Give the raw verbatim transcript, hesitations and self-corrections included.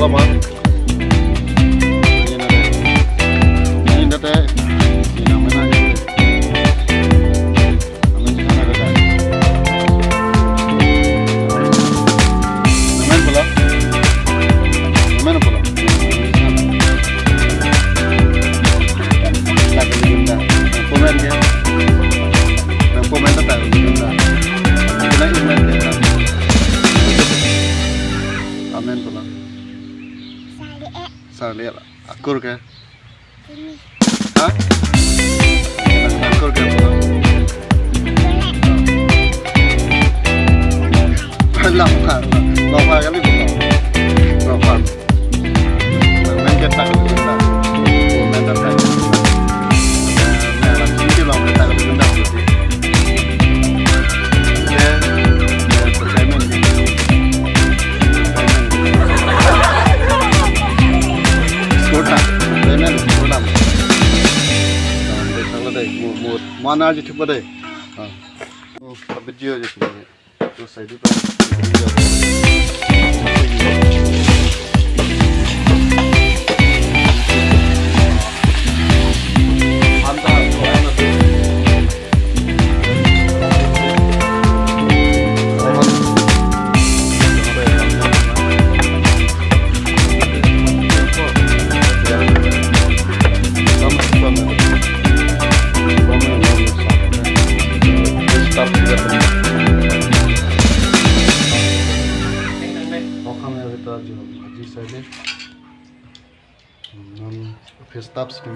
Amen. Amen. Amen. Amen pula. Amen pula. Amen ke. Amen pula. Sarli, eh. Sarli, akur ke? Ini. Ha? Akur ke apa? Lamphar. Lamphar kali bukan? Lamphar. Amen ke tak kali bukan? Amen tak kali bukan? Amen, amen. Ini lamphar tak kali bukan? Eh, eh, percaya amen. Skoda, Renan, Skoda. Ah, dei, tanglo dei, mo, mo, mo ana ji thupo dei. Ah. Oh, video ji thupo dei. Tu sai di pa. Okham ya kita jumpa di sini. Non face tab skin.